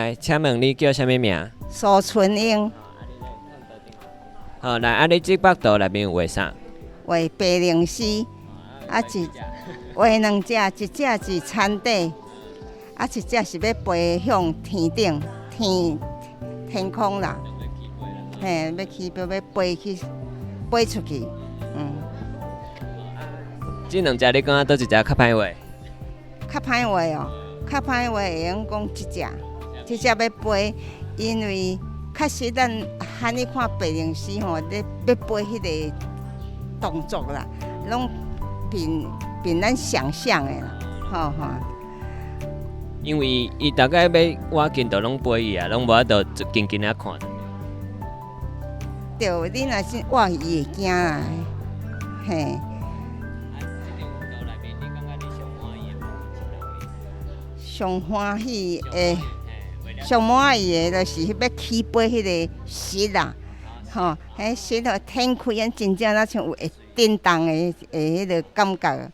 來，請問你叫啥物名？蘇春英。好，來，啊，你這幅圖內面有畫啥？畫白龍獅，啊一畫兩隻，一隻是田底，啊一隻是欲飛向天頂天天空啦。嘿，欲起飛，欲飛去飛出去，嗯。這兩隻你感覺佗一隻較歹畫？較歹畫哦，較歹畫會用講這隻。這隻欲飛，因為確實咱罕你看白龍獅吼，咧欲飛彼个動作啦，攏憑憑咱想象的啦，吼吼。因為伊大概欲倚近就攏飛去啊，攏無法度緊緊仔看。對，你若是倚伊會驚啦，嘿。啊，這張圖內面，你感覺你上滿意的部分是佗位？上歡喜的。上滿意的，就是欲起飛彼个爍啦，吼，彼爍吼展開，按真正若像有會振動的的彼个感覺。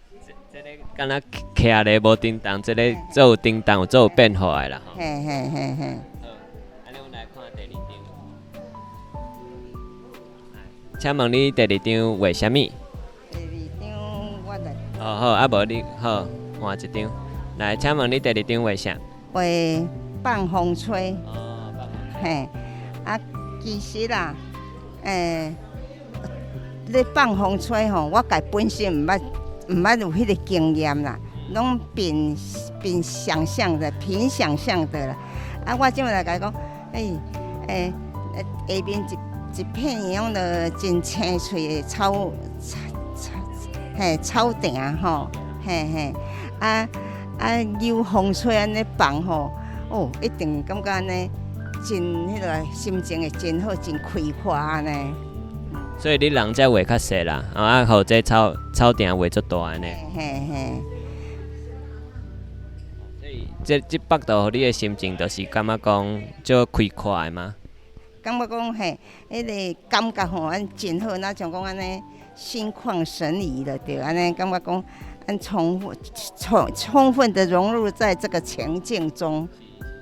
這个敢若徛咧無振動，這個做有振動，有做有變化的啦。嘿嘿嘿嘿。好，按呢阮來看第二張。請問你第二張畫啥物？第二張我來。哦好，啊無你好換一張。來，請問你第二張畫啥？畫放風吹，嘿，啊，其實啦，欸，咧放風吹吼，我家本身毋捌毋捌有彼个經驗啦，攏憑憑想象的，憑想象的啦。啊，我這擺來共伊講，欸，欸，下面一一片樣的真青翠的草草草，嘿，草埕吼，嘿嘿，啊啊，有風吹按呢放吼。哦，一定感覺按呢，真彼个心情會真好，真開闊按呢。所以你人才畫較細啦，啊，予這草草埕畫足大按呢。嘿嘿。所以這這幅圖予你的心情，就是感覺講足開闊的嗎？感覺講嘿，彼个感覺吼，按真好，若像講按呢，心曠神怡了，對，按呢感覺講，按充分充充分的融入在這個情境中。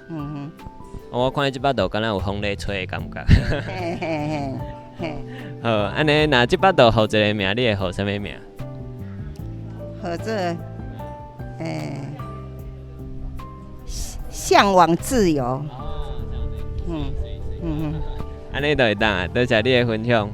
嗯哼，我看你這幅圖，敢若有風咧吹的感覺。嘿嘿嘿嘿。好，按呢，若這幅圖予一个名，你會予啥物名？予做，欸，嚮往自由。嗯嗯嗯。按呢就會當啊，多謝你的分享。